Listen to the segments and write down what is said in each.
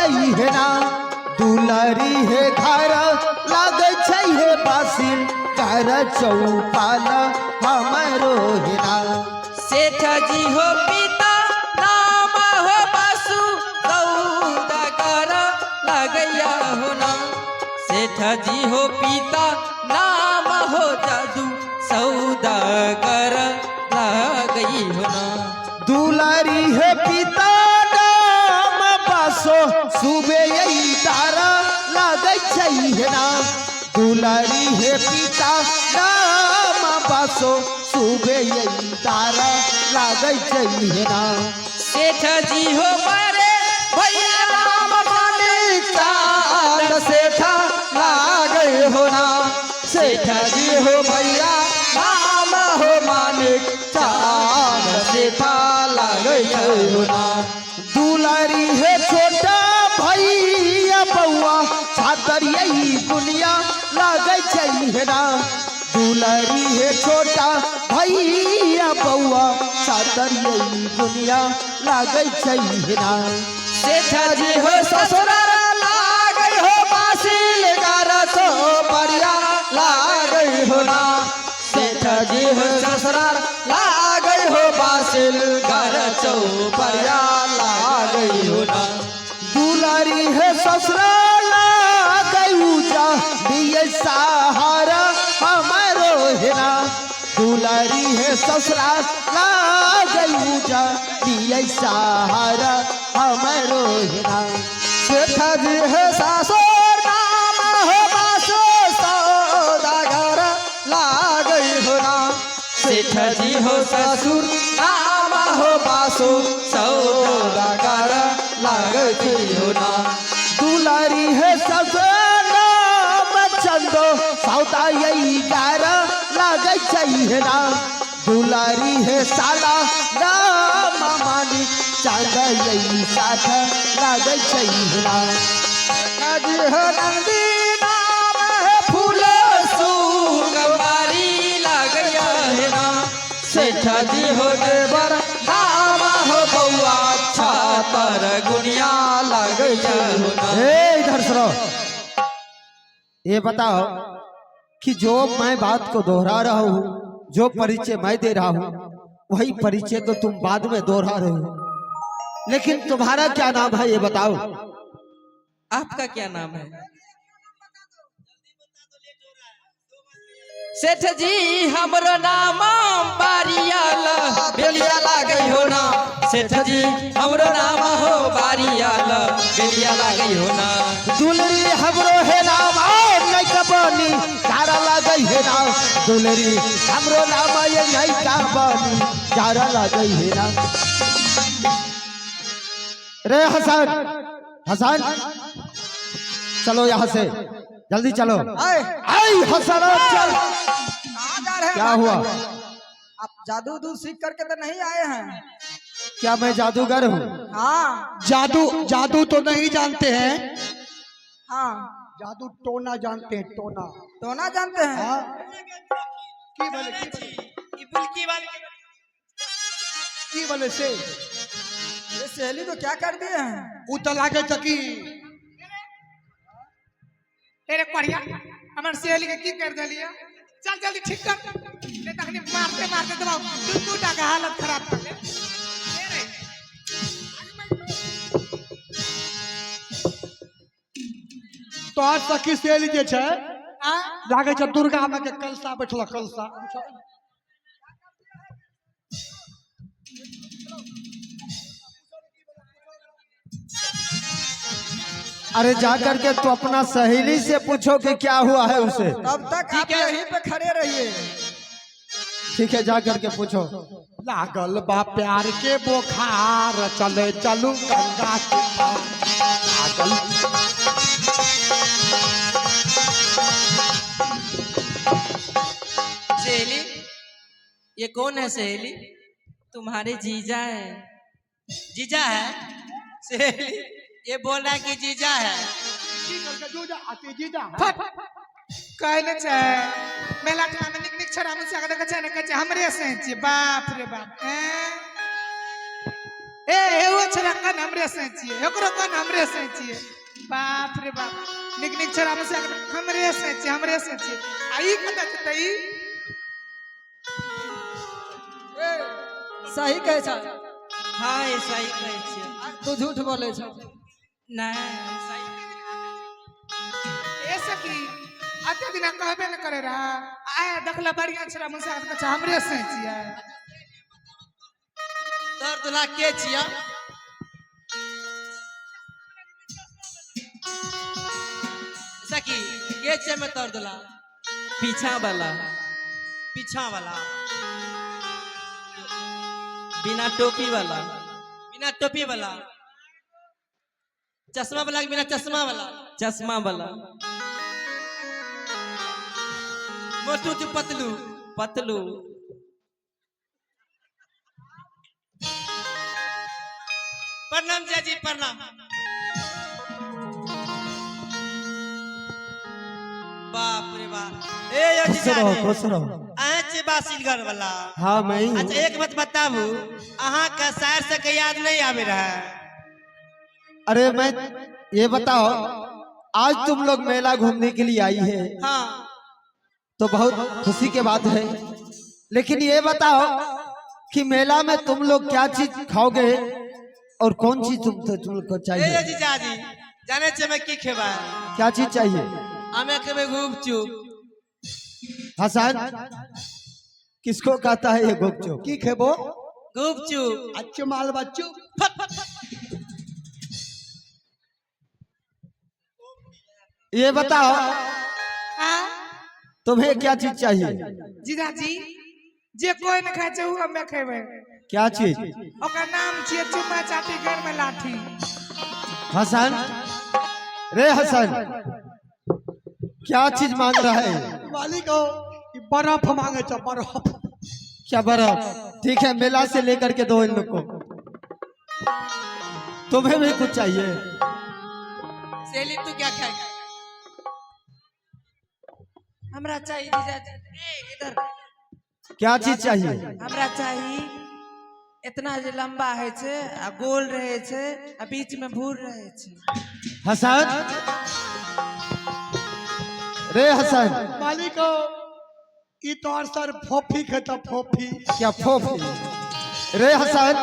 छै हे ना। दुलारी हे घर लागै छै हे बासिल घर चौपाल हमरो हे ना। सेठ जी हो पिता नाम हो बासु सौदागर लगैया हो ना। सेठ जी हो पिता नाम हो जादू सौदागर लगई हो ना। दुलारी हे पिता नाम बासो सुबे यही तारा लागै छै हे ना। दुलारी हे पिता नाम बासो सुबे यही तारा लागै छै हे ना। सेठ जी हो मारे भैया नाम मालिक चांद सेठा लागै हो ना। सेठ जी हो भैया नाम हो मालिक चांद सेठा लागै हो ना। दुलारी हे छोटा भैया बउआ छातर यही दुनिया लागै छै हे ना। दुलारी हे छोटा भैया बउआ छातर यही दुनिया लागै छै हे ना। सेठ जी हो ससुरार लागै हो बासिल गार चौपरिया लागै हो ना। सेठ जी हो ससुरार लागै हो बासिल गार चौपरिया लागै हो ना। दुलारी हे ससुरा लागै ऊंचा दिए सहारा हमारो हे ना। दुलारी हे ससुरा लागै ऊंचा दिए सहारा हमारो हे ना। सेठ जी हे सासुर नाम हो बासो सौदागर लागै हो ना। सेठ जी हो ससुर नाम हो बासु सौदागर लागै हो ना। दुलारी हे ससुरा नाम चंदो सौदा यही गार लागै छै हे ना। दुलारी हे साला नाम मानी चांद यही साथ लागै छै हे ना। सेठ जी हो नंदी नाम है फूल सुगमारी लागैया हे ना। सेठ जी हो देवर नाम हो बउआ छातर गुनिया लागैया हो ना। ए इधर सुनो, ये बताओ कि जो मैं बात को दोहरा रहा हूँ, जो परिचय मैं दे रहा हूँ, वही परिचय तो तुम बाद में दोहरा रहे हो, लेकिन तुम्हारा क्या नाम है ये बताओ। आपका क्या नाम है? सेठ जी हमरो नाम बारियाल बेलिया लागै हो ना। सेठ जी हमरो नाम हो बारियाल बेलिया लागै हो ना। दुलरी हमरो हे नाम और नहीं कबनी तारा लागै हे नाम। दुलरी हमरो नाम ये नहीं कबनी तारा लागै हे नाम। रे हसन, हसन चलो यहाँ से जल्दी चलो। आए आई हसन चल। कहाँ जा रहे हैं? क्या हुआ? आप जादू उदू सीख करके तो नहीं आए हैं? क्या मैं जादूगर हूँ? हाँ। जादू जादू तो नहीं जानते हैं, हाँ, जादू टोना जानते हैं, टोना। टोना जानते हैं? हाँ। की बोले, की बोले? की बोले से? ये सहेली को क्या कर दिए हैं? उ तो लागे छ कि अरे बढ़िया, हमर सहेली के की कर देलिए? चल जल्दी ठीक कर, नहीं तखनी मारते मारते दबाओ दू दू टा के हालत खराब कर ले। ए रे, तोहर सखी सहेली जे छै आ लागे छ दुर्गा माँ के कलसा बैठल, कलसा। अरे जा करके तो अपना सहेली से पूछो कि क्या हुआ है उसे। तब तक आप यहीं पे खड़े रहिए। ठीक है, जा करके पूछो। लागल बा प्यार के बोखार, चले चलू गंगा के पार। लागल सहेली, ये कौन है सहेली? तुम्हारे जीजा है। जीजा है सहेली, ये बोल रहा है कि जीजा है। की कहलकै, जीजा, अति जीजा है। कहले छै मेला ठेला में निक निक छोरा मुझसे आगे देखै छै ने, कहै छै हमरे से छियै। बाप रे बाप। हैं? ए एगो छोरा कन हमरे से छियै, ओकरो कन हमरे से छियै। बाप रे बाप, निक निक छोरा में से हमरे से छियै, हमरे से छियै। आ ई कतऽ छै ई? सही कहै छ। हाँ, सही कहै छियै। तू झूठ बोलै छ। नहीं, सही। ए सखी, अते दिना कहबे न करे रहा, आया देखला बढ़िया छोरा मुसा के कहै छै, हमरे से छियै। तोर दुल्हा के छिया? सखी, के छिया में तोर दुल्हा? पीछा वाला। पीछा वाला। बिना टोपी वाला। बिना टोपी वाला। चश्मा वाला कि बिना चश्मा वाला? चश्मा वाला। मोटू कि पतलू? पतलू। प्रणाम जीजाजी, प्रणाम। बाप रे बाप, ए यो खुश रहो, जीजाजी, खुश रहो। अहाँ छी बासीगर वाला? हाँ, मैं ही हूँ। अच्छा, एक बात बताबू, अहाँ के शहर से के याद नहीं आवे रहा? अरे मैं ये बताओ, आज तुम लोग मेला घूमने के लिए आई है। हाँ। तो बहुत खुशी के बात है, लेकिन ये बताओ कि मेला में तुम लोग क्या चीज खाओगे और कौन चीज तुम लोग को ए चाहिए? जीजाजी, जाने छे मैं की खेबा? क्या चीज चाहिए? हमें खेबे गुपचुप। हसन, किसको कहता है ये गुपचुप? की खेबो? गुपचुप। अच्छे माल बच्चू। ये बताओ, आ तुम्हें क्या चीज चाहिए? जीजाजी, जे कोई न खाय छै उ हमे खेबै। क्या चीज? ओकर नाम छियै चुम्मा चाटी घर में लाठी। हसन रे हसन, क्या चीज मांग रहा है? मालिक हो, ई बर्फ मांगे छ, बर्फ। क्या बर्फ? ठीक है, मेला से लेकर के दो इन लोग को। तुम्हें भी कुछ चाहिए? सहेली, तू क्या खाएगा? हमरा चाहिए जीजाजी, ए इधर। क्या चीज चाहिए? हमरा चाहिए इतना जे लंबा है छे आ गोल रहे छे आ बीच में भूर रहे छे। हसन रे हसन। मालिक हो, ई तोहर सर फोफी खेता, फोफी। क्या फोफी? रे हसन,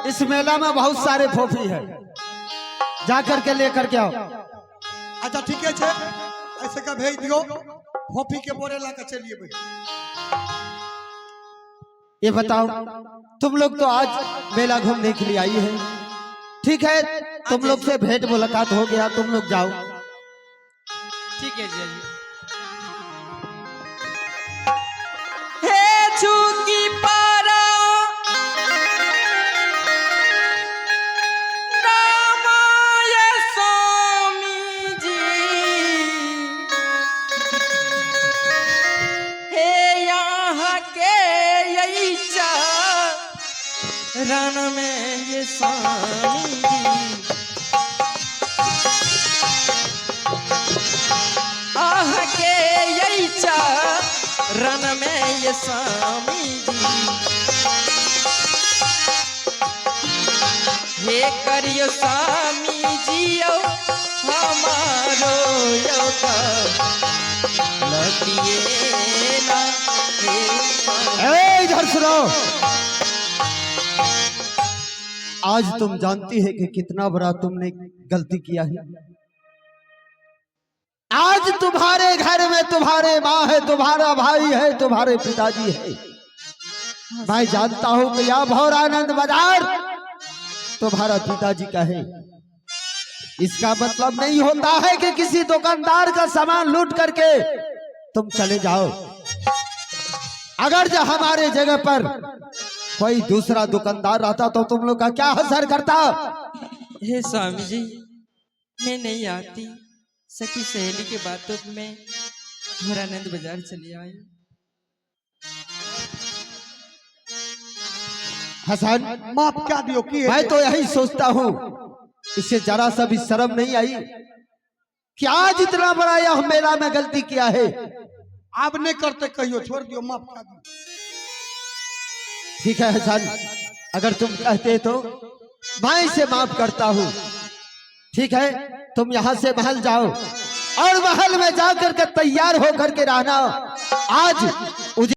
इस मेला में बहुत सारे फोफी है, जा करके लेकर के आओ। अच्छा, ठीके छे, ऐसे का भेज दियो, फोफी के बोरे ला के चलिए भाई। ये बताओ, तुम लोग तो आज मेला घूमने के लिए आई है, ठीक है, तुम लोग से भेंट मुलाकात हो गया, तुम लोग जाओ। ठीक है जीजाजी। हे छुकी पारा रामाय स्वामी जी, हे यहाँ के यही रण में ये स्वामी जी, आह के यही रण में ये स्वामी जी, हे करियो स्वामी जी यो हमारो यो लतिए ना हे स्वामी। ए, इधर सुनो, आज तुम जानती है कि कितना बड़ा तुमने गलती किया है। आज तुम्हारे घर में तुम्हारे माँ है, तुम्हारा भाई है, तुम्हारे पिताजी है। मैं जानता हूं कि यह भौरानंद बाजार तुम्हारा पिताजी का है। इसका मतलब नहीं होता है कि किसी दुकानदार का सामान लूट करके तुम चले जाओ। अगर जो हमारे जगह पर कोई दूसरा दुकानदार रहता तो तुम लोग का क्या असर करता? हे स्वामी जी, मैं नहीं आती, सखी सहेली के बातों में भौरानंद बाजार चली आई। हसन, माफ क्या दियो की? मैं तो यही सोचता हूँ, इसे जरा सा भी शर्म नहीं आई कि आज इतना बड़ा यह मेला में गलती किया है। आब नहीं करते कहियो, छोड़ दियो, माफ कर दियो। ठीक है हसन, अगर तुम कहते तो मैं इसे माफ करता हूँ। ठीक है, तुम यहाँ से महल जाओ और महल में जाकर के तैयार होकर के रहना। आज